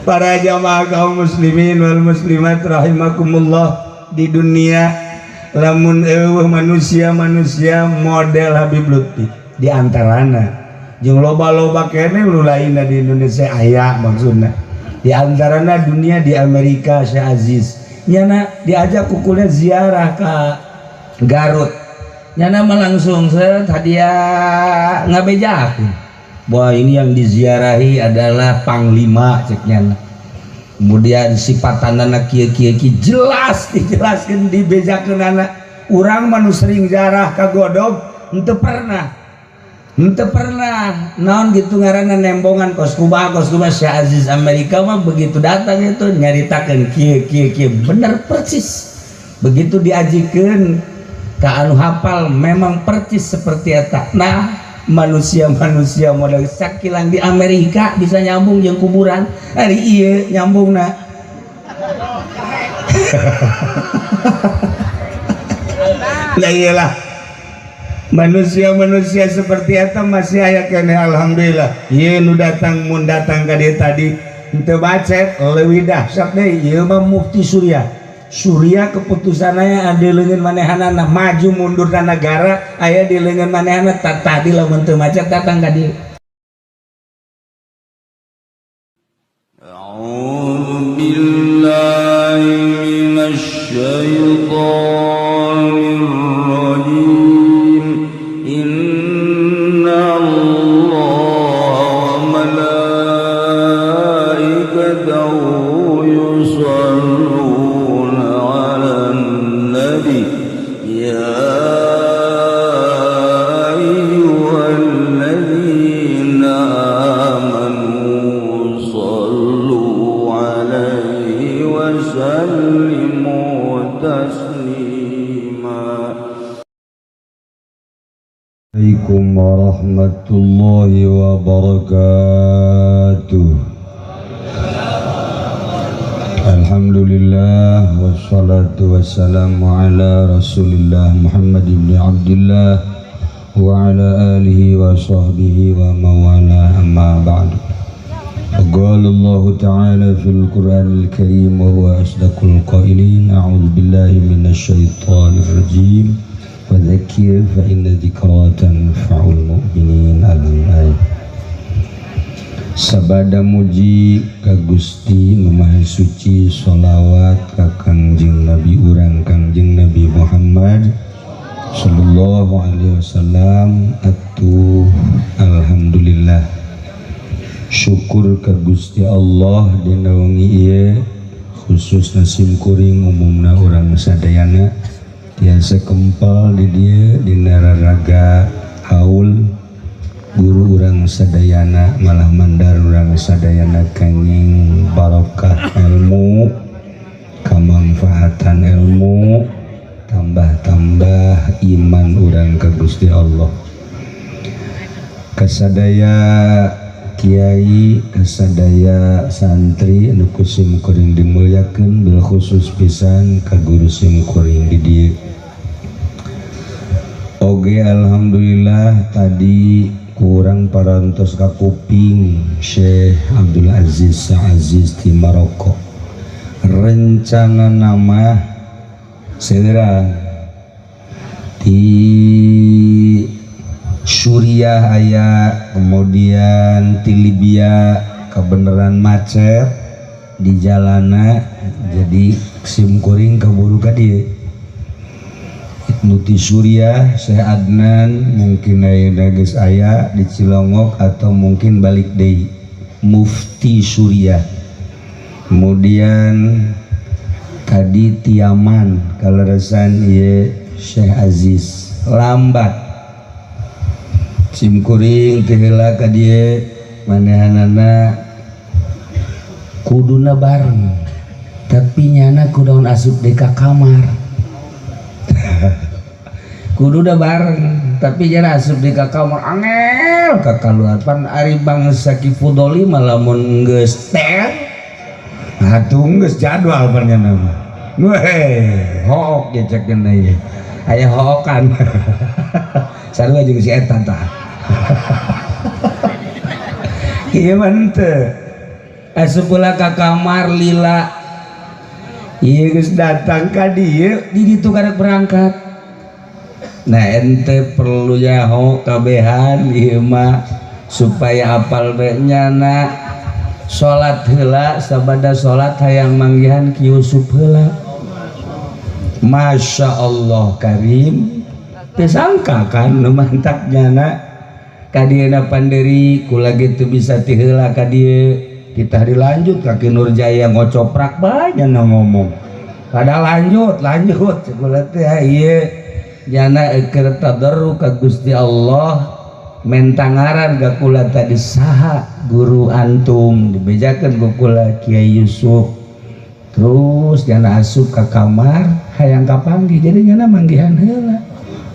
Para jamaah kaum muslimin wal muslimat rahimakumullah, di dunia lamun eueuh manusia-manusia model Habib Lutfi di antarana jeung loba-loba keneh nu lainna di Indonesia aya, maksudna di antarana dunia di Amerika Syekh Aziz nyana diajak kukulnya ziarah ke Garut, nyana mah langsung set hadiah ngabejakeun. Wah, ini yang diziarahi adalah panglima, cek nyana. Kemudian sifat anak kieu kieu kieu jelas dijelaskan, dibejakeun anak. Urang mah nu sering ziarah ka Godog henteu pernah, henteu pernah naon gitu ngaranna nembongan kos kumaha kos kumaha. Syekh Aziz Amerika mah begitu datang itu nyaritakeun kieu kieu kieu, bener persis. Begitu diajikeun ka anu hafal memang persis seperti eta. Nah, manusia-manusia model sakilang di Amerika bisa nyambung jeung kuburan, ari ieu nyambungna. Lah iyalah, manusia-manusia seperti eta masih aya keneh, alhamdulillah. Ieu nu datang, mun datang ka dieu tadi henteu bacet leuwih dahsyat deui. Ieu mah Mufti Surya. Surya keputusannya di leungeun manehanana, maju mundur negara aya di leungeun manehana. Tadi lamun teu macet datang ka dieu. A'udzu billahi minasy syaithanir rajim. Inna Allaha wa malaikatahu yusholluna 'alan nabi ya ayyuhalladzina amanu shallu 'alaihi wa sallimu taslima. Assalamualaikum warahmatullahi wabarakatuh. Alhamdulillah wassalatu wassalamu ala Rasulillah Muhammad ibn Abdullah wa ala alihi wa sahbihi wa mawala, amma ba'du. Qala Allah Ta'ala fil Qur'anil Karim wa huwa asdaqul qailin, a'udzu billahi minasy syaithanir rajim. Wa dzakir fa inna dzikra tanfa'ul mu'minin. Al-ayat. Sabada muji ka Gusti Nu Maha Suci, sholawat ka Kangjeng Nabi urang Kangjeng Nabi Muhammad sallallahu alaihi wasallam. Atuh alhamdulillah, syukur ka Gusti Allah dina wengi ieu, khususna sim kuring, umumna urang sadayana tiasa kempal di dieu dina raraga haul guru urang sadayana, malah mandar urang sadayana kenging barokah ilmu, kamangfaatan ilmu, tambah-tambah iman urang ka Gusti Allah. Kasadaya kiai, kasadaya santri nu ku sim kuring dimulyakeun, bil khusus pisan ka guru sim kuring di dieu. Oge alhamdulillah tadi kurang parantos ka kuping Syekh Abdul Aziz Aziz di Maroko. Rencana nama segera di Suriah aya, kemudian di Libya kebenaran macet di jalana, jadi sim kuring keburu ka dieu. Nuti Suriah Syekh Adnan mungkin aya geus aya di Cilongok atau mungkin balik deui Mufti Suriah. Kemudian tadi Tiaman kaleresan ieu Syekh Aziz lambat sim kuring teu heula ka dieu, manehanana kuduna bareng tapi nyana kudaun asup deui ka kamar. Kudu udah bareng tapi jangan asup di ka kamar, angel ka kaluar. Pan ari bangsa Ki Fudoli mah lamun geus ter atuh geus jadwal pan nya mah. Weh, hook ge cek ieu. Aya hookan. Sarua jeung si eta tah. Ieu mah henteu. Asup heula ka kamar lila. Ieu geus datang ka dieu di ditu karek berangkat. Nah ente perlu nyaho kabehan ieu mah supaya apal bae nyana salat heula sabada salat hayang manggihan Ki Yusuf heula. Masya Allah Karim teu sangka kan nu mantak nyana ka dieuna panderi kula gitu bisa ti heula ka dieu kita dilanjut ka Ki Nurjaya ngocoprak bae nyana ngomong kada lanjut lanjut kula teh ieu nyana keur tadarru ka Gusti Allah mentangaran ka kula tadi saha guru antum dibejakeun ku kula Kiai Yusuf. Terus nyana asup ka kamar hayang kapanggih jadi nyana manggihan heula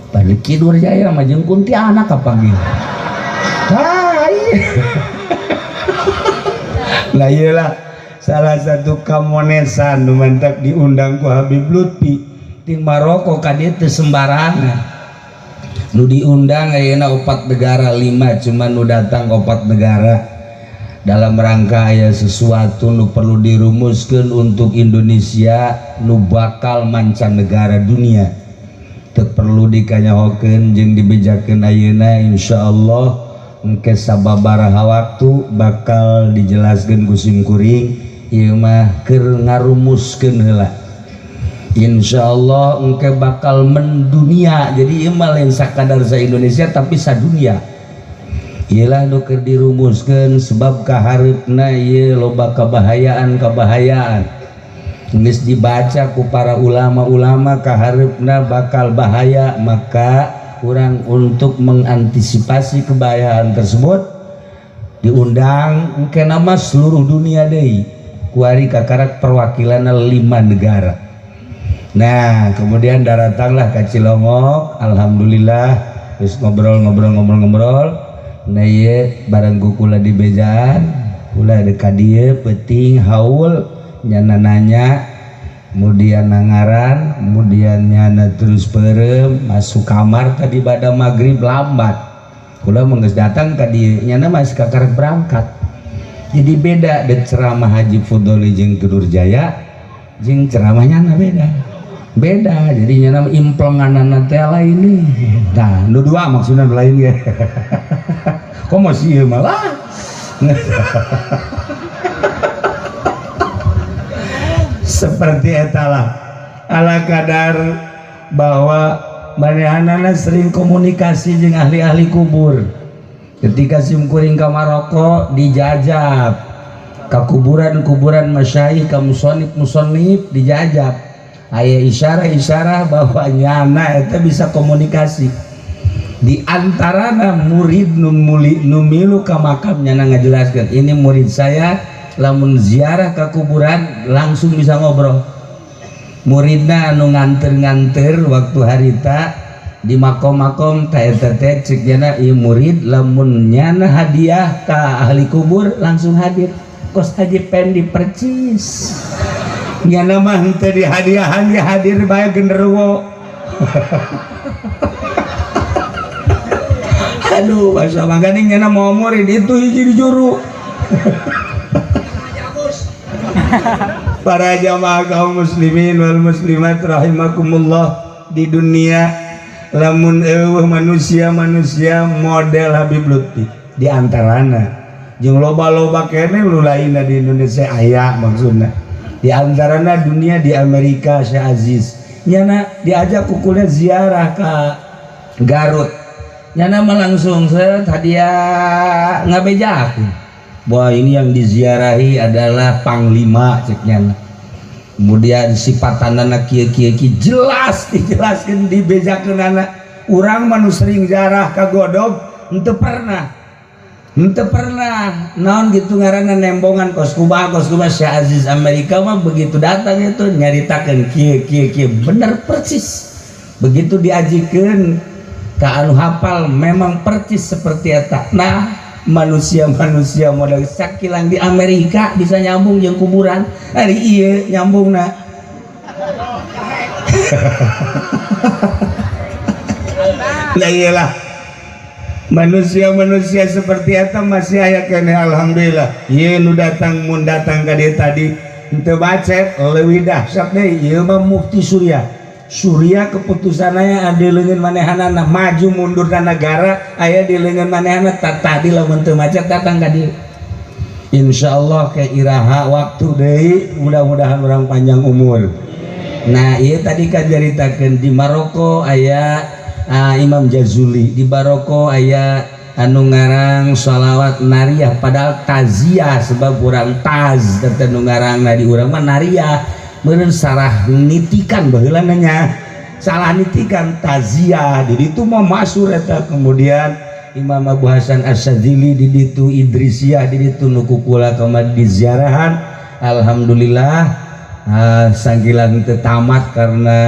pada Ki Nurjaya mah jeung kuntianak kapanggih. Hai. Lah ieu lah salah satu kamonesan nu mantak diundang ku Habib Lutfi ting Maroko ka dieu teu sembarangan. Nu diundang ayeuna 4 negara 5 cuman nu datang 4 negara dalam rangka aya sesuatu nu perlu dirumuskeun untuk Indonesia nu bakal mancanegara dunia. Teu perlu dikanyahokeun jeung dibejakeun ayeuna insyaallah engke sababaraha waktu bakal dijelaskeun ku sim kuring ieu mah keur ngarumuskeun heula. Insyaallah engke bakal mendunia. Jadi ieu mah lain sakadar sa Indonesia tapi sadunia. Ieulah nu keur dirumuskeun sebab kahareupna ieu loba kabahayaan-kabahayaan. Geus dibaca ku para ulama-ulama kahareupna bakal bahaya, maka urang untuk mengantisipasi kebahayaan tersebut diundang engke nama seluruh dunia deui kuari kakarak perwakilan 5 negara. Nah kemudian daratanglah ka Cilongok, alhamdulillah geus ngobrol-ngobrol-ngobrol-ngobrol. Nah ieu bareng ku kula di bejaan kula deuk ka dieu peuting haul nyana nanya kemudian nangaran kemudian nyana terus perem masuk kamar tadi pada maghrib lambat kula mah geus datang ka dieu nyana masih kakarek berangkat. Jadi beda de ceramah Haji Fudoli jeung Ki Nurjaya jeung ceramah nyana beda beda. Jadi nyana implenganana teh lain nih. Nah nu dua maksudna nu lain ge kok masih ieu malah seperti etalah ala kadar bahwa manehanana sering komunikasi jeung ahli-ahli kubur. Ketika sim kuring ka Maroko dijajab ka kuburan-kuburan masyayikh ka musonib-musonib dijajab aya isyarah-isyarah bahwa nyana eta bisa komunikasi. Di antarana murid nu milu ka makam nyana ngajelaskeun ini murid saya lamun ziarah ke kuburan langsung bisa ngobrol. Muridna anu nganter-nganter waktu harita di makom-makom ta eta teh cek nyana ieu murid lamun nyana hadiah ka ahli kubur langsung hadir. Kos Haji Pendi percis. Nyana mah henteu dihadiahan ge hadir bae genderuwo. Aduh, masa mangkaning nyana mau murid itu hiji di juru. Para jamaah kaum muslimin wal muslimat rahimakumullah di dunia lamun eueuh manusia-manusia model Habib Lutfi di antarana jeung loba-loba keneh nu lainna di Indonesia aya maksudna di antarana dunia di Amerika Syekh Aziz nyana diajak kukulnya ziarah ka Garut nyana mah langsung set hadiah ngabejakeun. Wah ini yang diziarahi adalah panglima cek nyana. Kemudian sifatanana kieu kieu kieu jelas dijelaskeun dibejakeunana. Urang mah nu sering ziarah ka Godog henteu pernah. Henteu pernah naon gitu ngaranna nembongan kos kubah Syekh Aziz Amerika mah begitu datang itu nyaritakeun kieu kieu kieu bener persis. Begitu diajikeun ka anu hafal memang persis seperti eta. Nah manusia-manusia model sakilang di Amerika bisa nyambung jeung kuburan ari ieu nyambungna. Lah iyalah Manusia-manusia seperti eta masih aya keneh, alhamdulillah. Ieu nu datang mun datang ka dieu tadi henteu bacet leuwih dahsyat deui ieu mah Mufti Surya. Surya keputusannya ada leungeun manehanana, maju mundur na negara aya di leungeun manehana. Tadi lamun teu macet datang ka dieu. Insyaallah ke iraha waktu deui, mudah-mudahan orang panjang umur. Nah, ieu tadi kan caritakeun di Maroko aya Imam Jazuli, di Maroko aya anu ngarang sholawat nariyah, padahal taziah sebab urang taz teh nu ngarangna, di urang mah nariyah meureun sarah nitikan baheula nya, salah nitikan taziah di ditu mah masyhur eta. Kemudian Imam Abu Hasan Asy-Syadzili di ditu, Idrisiyah di ditu nu kukula kamari diziarahan, alhamdulillah. Sanggilan teu tamat karena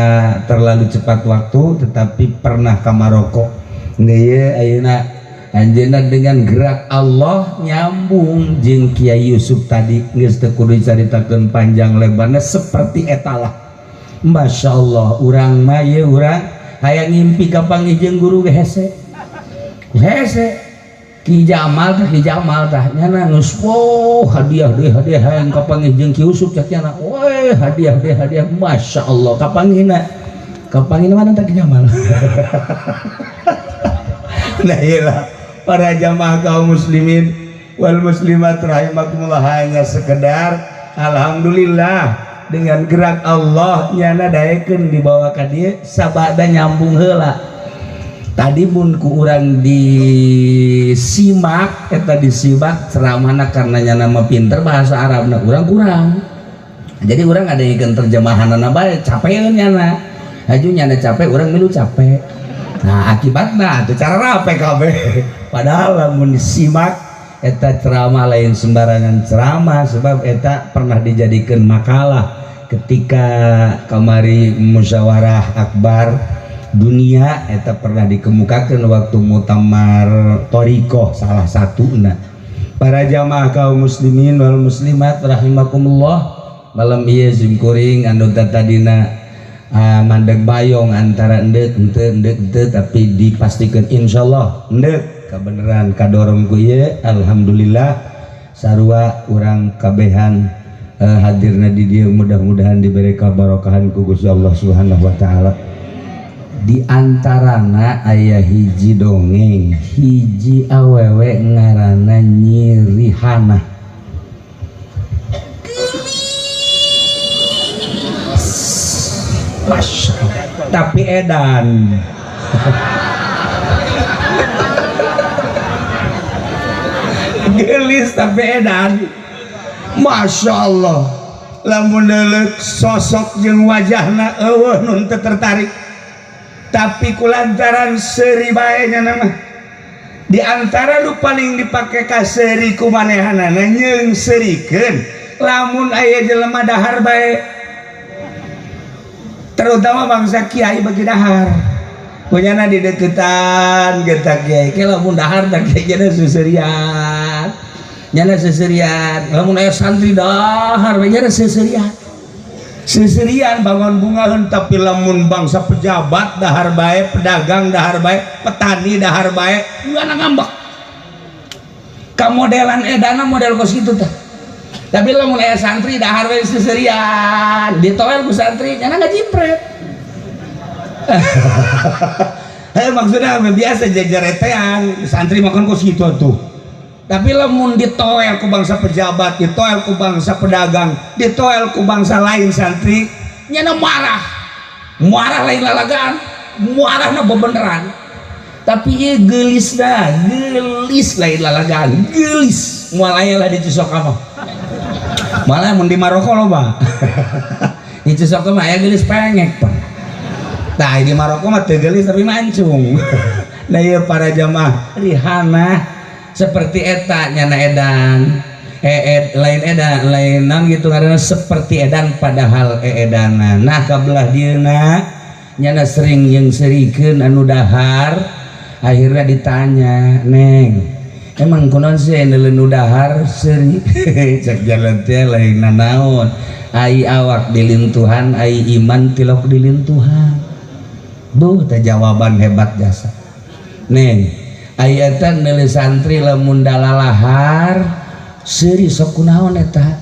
terlalu cepat waktu, tetapi pernah ka Maroko. Ieu ayeuna anjeunna dengan gerak Allah nyambung jeung Kiai Yusuf tadi, geus teu kudu dicaritakeun panjang lebarna, seperti etalah. Masya Allah, urang mah ieu urang hayang ngimpi kapanggih jeung guru ge hese hese. Ki Jamal tah, Ki Jamal tah nyana geus oh hadiah deui hadiah, hayang kapanggih jeung Ki Yusuf cak nyana, weh hadiah deui hadiah, Masya Allah kapanggihna, kapanggihna mana tah Ki Jamal. Nah, iyalah para jamaah kaum muslimin wal muslimat rahimakumullah, hanya sekedar alhamdulillah dengan gerak Allah nyana daekeun dibawa ka dieu sabada nyambung heula. Tadi mun ku urang disimak eta, disimak ceramahna, karena nyana mah pinter bahasa Arabna, urang kurang, jadi urang ada yang terjemahanana bae capeun nyana, haju nyana capek, urang milu capek. Nah, akibatna itu cara rape kabeh. Padahal lamun disimak eta ceramah lain sembarangan ceramah, sebab eta pernah dijadikan makalah ketika kamari musyawarah akbar dunia, eta pernah dikemukakan waktu muktamar thoriqoh salah satu. Para jamaah kaum muslimin wal muslimat rahimakumullah, malam ieu simkuring anu tadina mandeg bayong antara endek ente endek ente, tapi dipastikan insyaallah endek kebenaran kadorong ku ieu, alhamdulillah. Sarua urang kabehan hadirna di dieu mudah-mudahan diberi kabarokahan ku Gusti Allah Subhanahu wa taala. Di antarana aya hiji dongeng hiji awewe ngaranna Nyi Rihana. Masya Allah. Tapi edan gelis tapi edan, Masya Allah. Lamun leuleuk sosok jeung wajahna eueuh nun teu tertarik, tapi kulantaran seuri bae nya mah di antara lu paling dipake ka seuri ku manehanana nyeung seurikeun lamun aya jelema dahar bae, terutama bangsa kiai bagi dahar punyana di deketan getak kiai ke lamun dahar tak kiai nyana seserian, nyana seserian. Lamun aya santri dahar bae nyana seserian seserian bangun bungaheun, tapi lamun bangsa pejabat dahar bae, pedagang dahar bae, petani dahar bae, nyana ngambek kamodelan edana model kos kitu tah. Tapi lamun aya santri dahar bae seserian, ditoel ku santri nyana ngajipret. Heh, maksudnya biasa jajaretean santri makan kos kitu tuh. Tapi lamun ditoel ku bangsa pejabat, ditoel ku bangsa pedagang, ditoel ku bangsa lain santri, nyana marah. Marah lain lalagaan, marahna bebeneran. Tapi ieu geulisna, geulis lain lalagaan, geulis. Moal aya lah di Cisoka mah. Malah mun di Maroko loba. Di Cisoka mah aya geulis pengek, Pak. Tah di Maroko mah teu geulis tapi mancung. Nah ieu para jamaah Rihana seperti eta nyana edan. Lain edan, lain naon gitu ngaranna, seperti edan padahal eedana. Nah kabelah dieuna nyana sering jeung serikeun anu dahar, akhirnya ditanya, "Neng, emang kunaon sih nu dahar seuri?" Cek jalan teh lain nanaon, ai awak dilintuhan, ai iman tilok dilintuhan. Duh teh jawaban hebat jasa. Neng, Aya teh neuleuh santri lamun dalalahar seuri sok kunaon eta.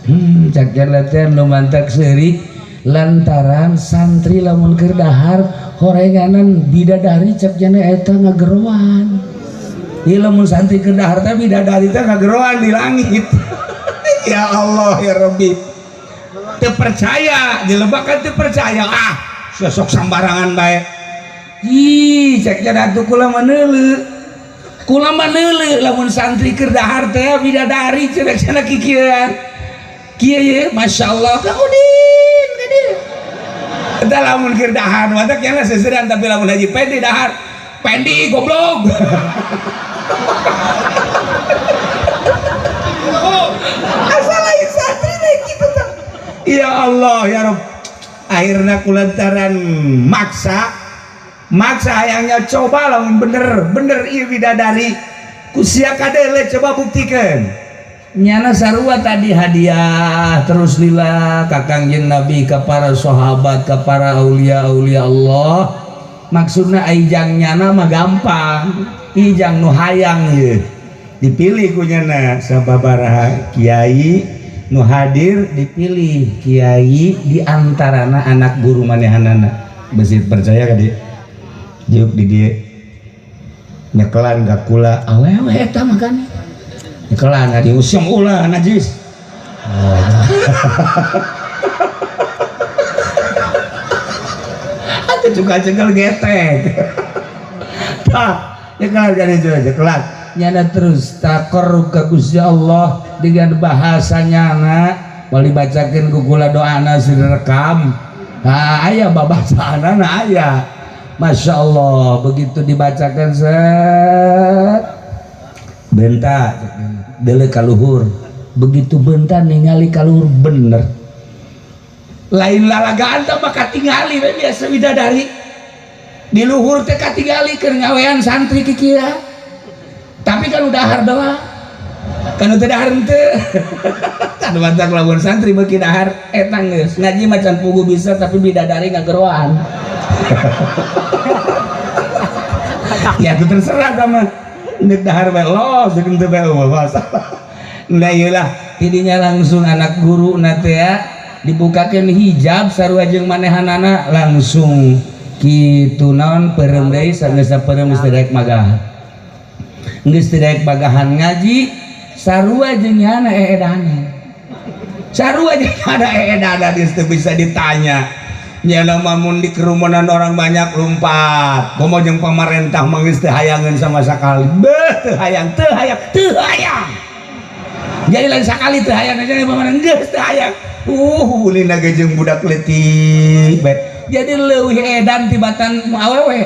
Cak teh nu mantak seuri lantaran santri lamun keur dahar horenganan bidadari cak jana eta ngageroan. Ieu lamun santri keur dahar teh bidadari teh ngageroan di langit. Ya Allah ya Rabbi. Teu percaya, dilebakan teu percaya. Ah, sosok sambarangan bae. Ih, cek jana atuh kula mah neuleuh. Kula mah neuleuh lamun santri keur dahar teh bidadari cenah cenah kikieuan. Kieu ye, masyaallah Kang Udin ka dieu. Eta lamun keur dahar mah teh cenah seserian tapi lamun Haji Pendi dahar, Pendi goblok. Asal lain santri teh kitu teh. Ya Allah ya Rabb. Akhirna kulantaran maksa maksa hayangnya coba lamun bener bener ieu bidadari ku sia kadele coba buktikan nyana sarua tadi hadiah terus lila ka Kangjeng Nabi ka para sahabat ka para aulia aulia Allah maksudna ijang nyana mah gampang ijang nu hayang ieu dipilih ku nyana sababaraha kiai nu hadir dipilih kiai di antarana anak guru manehanana beusit percaya ka dieu juk di dieu nyekelan ka kula awewe eta makane nyekelan ka diusung ulah najis. Atuh juga cekel getek tah nyekelan ka dieu nyekelan nyana terus taqarrub ka Gusti Allah dengan bahasa nyana bali bacakeun ku kula doana direkam nah aya babacaanana aya. Masya Allah begitu dibacakan set benta dele kaluhur begitu benta ningali kaluhur bener lain lalagaan teh mah katingali we biasa bidadari di luhur teh katingali keur ngawean santri kikira tapi kan udah dahar doang kan udah dahar henteu kan mantak lamun santri beuki dahar eta geus ngaji macan pugu bisa tapi bidadari ngageroan. Ya itu terserah sama ndek dahar bae los jeung teu bae masalah. Nah ieu lah tidinya langsung anak guru na teh ya dibukakeun hijab sarua jeung manehanana langsung kitu naon peureum deui sageus peureum geus teu daek magah. Geus teu daek magahan ngaji sarua jeung nyana eedana. Sarua jeung nyana eedana geus teu bisa ditanya. Nyana mamun di kerumunan orang banyak lompat. Komo jeung pamarentah mah geus teu hayangeun sama sakali. Beuh teu hayang, teu hayang, teu hayang. Jadi lain sakali teu hayang aja pamarentah geus teu hayang. Ulina ge jeung budak leutik bae. Jadi leuwih edan tibatan awewe.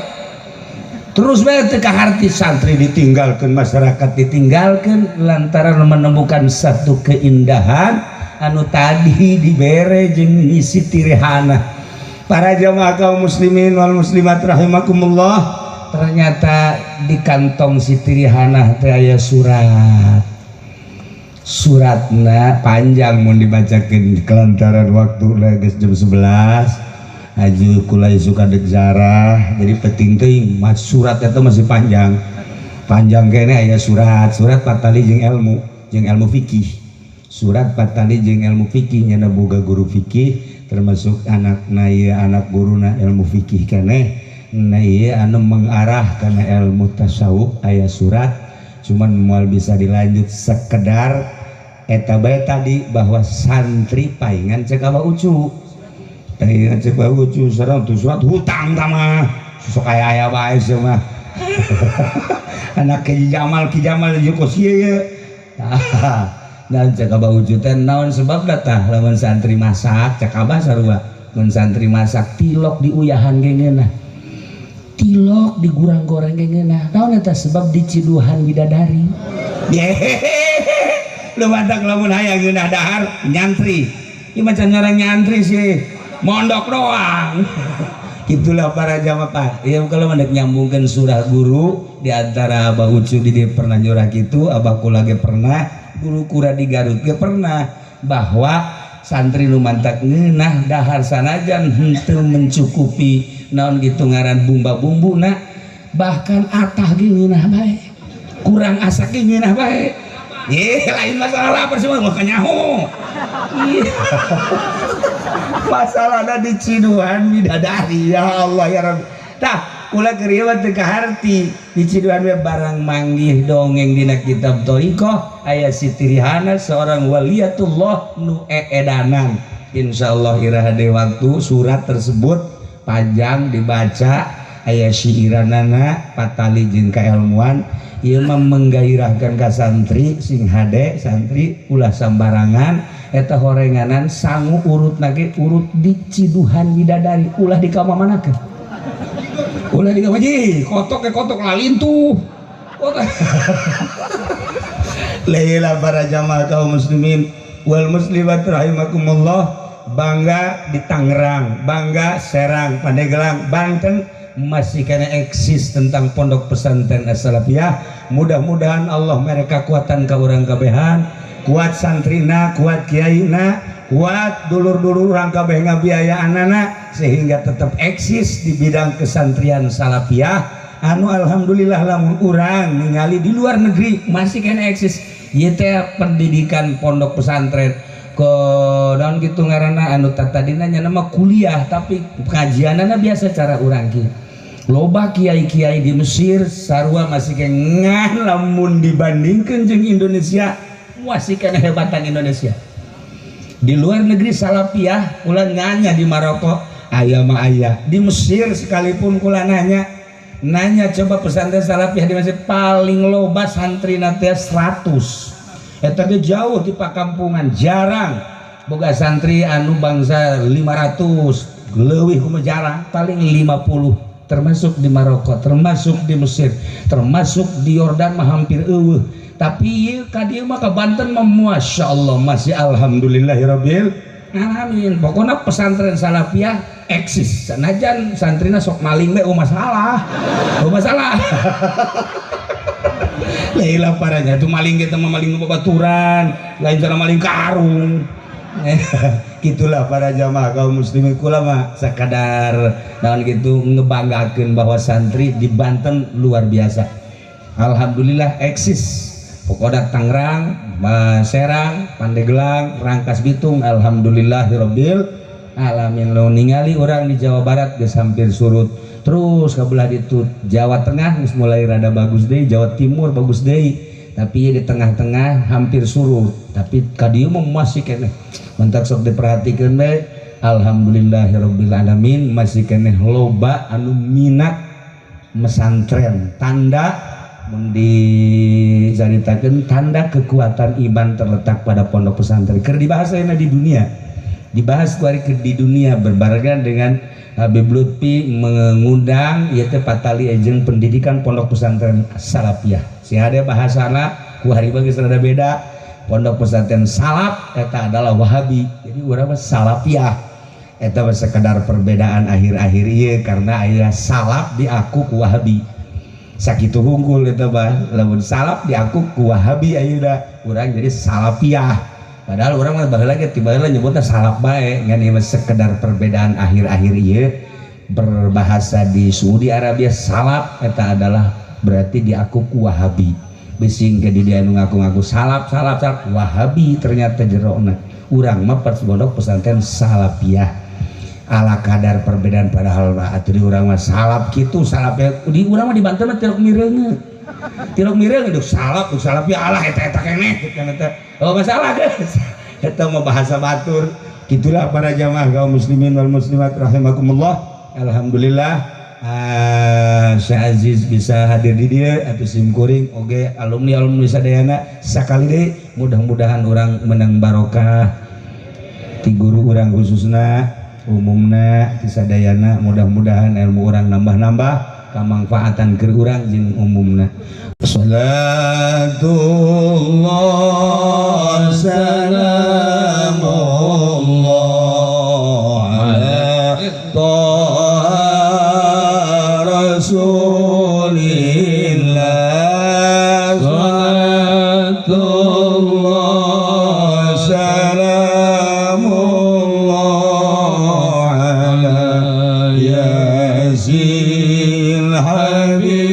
Terus bae teu kaharti santri ditinggalkeun, masyarakat ditinggalkeun lantaran menemukan satu keindahan anu tadi dibere jeung isi tirihana. Para jamaah kaum muslimin wal muslimat rahimakumullah, ternyata di kantong Siti Rihanah teh aya surat. Suratna panjang mun dibacakeun kelantaran waktu geus jam 11. Haji kula suka dek zarah, jadi penting teuing surat eta masih panjang. Panjang kene aya surat, surat patali jeung ilmu fikih. Surat patali jeung ilmu fikih nya boga guru fikih termasuk anak na ieu anak guruna ilmu fikih keneh na ieu anu mengarah kana ilmu tasawuf aya surat cuman moal bisa dilanjut sekedar eta bae tadi bahwa santri paingan cek Abah Ucu paingan cek Abah Ucu sareng tuh surat hutang tah mah sok aya-aya bae sia mah. Anak Ki Jamal jeung kos ieu ye tah. Dan cek Abah Ucu teh naon sebabna tah lamun santri masak cek Abah sarua mun santri masak tilok diuyahan ge ngeunah tilok digurang goreng ge ngeunah naon eta sebab diciduhan bidadari. Lu matak lamun hayang ngeunah dahar nyantri ieu macan ngarang nyantri sih mondok doang. Itulah para jamaah. Ya kalau hendak nyambungkan surah guru di antara Abah Ucu di dia pernah nyurah gitu, Abah kula ge pernah, guru kura di Garut ge pernah bahwa santri nu mantak ngeunah dahar sanajan henteu mencukupi naon gitu ngaran bumba-bumbuna bahkan atah ge ngeunah bae. Kurang asak ge ngeunah bae. Ye, lain masalah lapar semua mah kanyaho. Masalahna di ciduhan bidadari ya Allah ya Rabbi. Tah, kula keur ieu teu kaharti di ciduhan we barang manggih dongeng dina kitab thariqah aya Siti Rihana seorang waliyatullah nu eedanan. Insyaallah iraha deui waktu surat tersebut panjang dibaca aya syiiranana patali jeung kailmuan ieu mah menggairahkeun ka santri sing hade santri ulah sambarangan eta horenganan sangu urutna ge urut di ciduhan bidadari ulah di kamamanakeun ulah di kamiji kotok ke kotok lalintuh kotok. Laila para jamaah kaum muslimin wal muslimat rahimakumullah, bangga di Tangerang, bangga Serang, Pandeglang, Banten masih kena eksis tentang pondok pesantren As-Salafiyah. Mudah-mudahan Allah mereka kekuatan ka urang kabehan, kuat santrina, kuat kiaina, kuat dulur-dulur urang kabeh ngabiayaanana sehingga tetap eksis di bidang kesantrian Salafiyah. Anu alhamdulillah lamun urang ningali di luar negeri masih kena eksis ieu teh pendidikan pondok pesantren ke daun gitu ngaranna anu tadina nya nama kuliah tapi pengajianana biasa cara urang kieu. Loba kiai-kiai di Mesir sarua masih ngan lamun dibandingkeun jeung Indonesia masih kena hebatan Indonesia. Di luar negeri Salafiyah kula nanya di Maroko aya mah aya, di Mesir sekalipun kula nanya nanya coba pesantren Salafiyah di Mesir paling loba santrina teh 100. Eta ge jauh di pakampungan jarang boga santri anu bangsa 500 leuwih kumaha jarang paling 50 termasuk di Maroko, termasuk di Mesir, termasuk di Yordan mah hampir eueuh. Tapi ieu ka dieu mah ka Banten mah masyaallah masih alhamdulillahirabbil alamin. Pokona pesantren Salafiyah eksis. Sanajan santrina sok maling we oh masalah. Oh masalah. Laila paranya itu maling kita mah maling babaturan, lain cara maling karung. Gitulah para jamaah kaum muslimin kula mah sakadar naon gitu ngebanggakeun bahwa santri di Banten luar biasa. Alhamdulillah eksis. Pokoknya Tangerang, Serang, Pandeglang, Rangkas Bitung alhamdulillahirabbil alamin. Lo ningali orang di Jawa Barat geus hampir surut. Terus kabelah ditu Jawa Tengah geus mulai rada bagus deui, Jawa Timur bagus deui. Tapi di tengah-tengah hampir surut. Tapi ka dieu mah masih keneh. Mentak sok diperhatikeun bae. Alhamdulillahirabbil alamin masih keneh loba anu minat mesantren. Tanda mun dicaritakeun tanda kekuatan iman terletak pada pondok pesantren. Keur dibahas ayeuna di dunia. Dibahas kuari keur di dunia berbarengan dengan Habib Lutfi mengundang ieu teh patali jeung pendidikan pondok pesantren Salafiyah. Si ada bahasana ku hari geus rada beda. Pondok pesantren Salaf eta adalah Wahabi. Jadi urang mah Salafiyah. Eta mah sekadar perbedaan akhir-akhir ieu karena aya Salaf diaku ku Wahabi. Sakitu hungkul eta mah lamun Salaf diaku ku Wahabi ayeuna urang jadi Salafiyah. Padahal urang mah baheula ge ti baheula nyebutna Salaf bae ngan ieu mah sekedar perbedaan akhir-akhir ieu berbahasa di Saudi Arabia Salaf eta adalah berarti diaku ku Wahabi. Bising ke di dia nu ngaku-ngaku Salaf Salaf Salaf Wahabi ternyata jerona. Urang mah pondok pesantren Salafiyah. Ala kadar perbedaan padahal mah atuh di urang mah Salaf kitu Salaf di urang mah di Banten mah tilok mireunge. Tilok mireunge duh Salaf duh Salafiyah alah eta-eta keneh kitu kan eta. Oh masalah geus. Eta mah bahasa batur. Gitulah para jamaah kaum muslimin wal muslimat rahimakumullah. Alhamdulillah Syekh Aziz bisa hadir di dia atau simkuring oge alumni alumni sadayana sakali deui mudah-mudahan urang menang barokah ti guru urang khususna umumna ti sadayana mudah-mudahan ilmu urang nambah-nambah kamangfaatan keur urang jeung umumna. Salatullah salamullah ala Rasulillah. Salatullah salamullah ala Yasin Habibillah.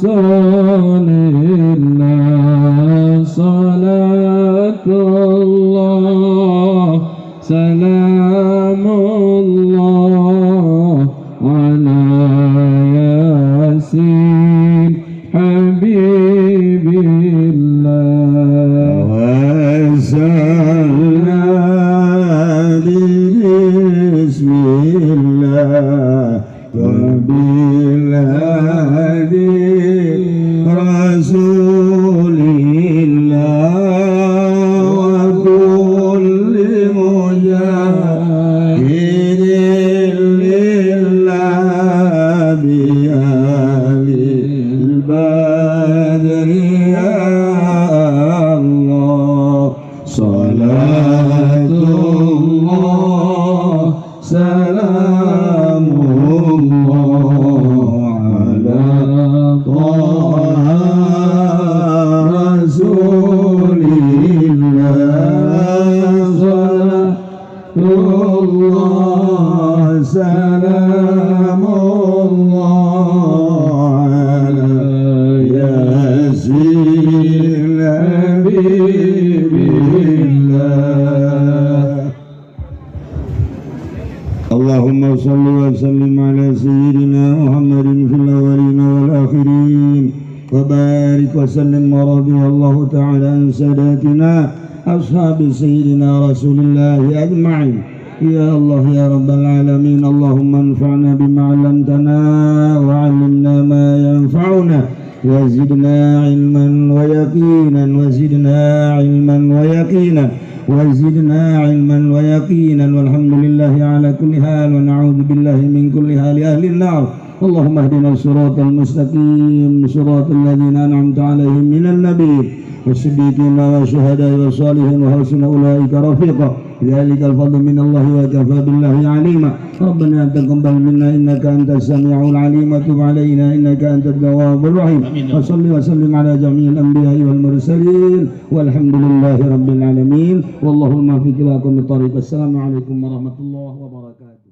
رسول الله صلاة الله سلام الله على ياسين حبيب الله. وسلنا بسم الله وبالهدي رسول الله وكل مجاهد لله بأهل البدر يا الله. صلاة الله سلام الله على طه رسول الله. صلاة الله سلام الله على ياسين حبيب الله. اللهم صل وسلم على سيدنا محمد في الأولين والآخرين وبارك وسلم ورضي الله تعالى عن ساداتنا أصحاب سيدنا رسول الله أجمعين. يا الله يا رب العالمين، اللهم انفعنا بما علمتنا وعلمنا ما ينفعنا وزدنا علما ويقينا وزدنا علما ويقينا وزدنا علما ويقينا. والحمد لله على كل حال ونعوذ بالله من كل حال أهل النار. اللهم اهدنا الصراط المستقيم صراط الذين أنعمت عليهم من النبيين والصديقين والشهداء والصالحين وحسن أولئك رفيقا. ذلك الفضل من الله وكفى بالله عليما. ربنا تقبل منا إنك أنت السميع العليم وتب علينا إنك أنت التواب الرحيم. وصل وسلم على جميع الأنبياء والمرسلين والحمد لله رب العالمين. والله الموفق إلى أقوم الطريق. السلام عليكم ورحمة الله وبركاته.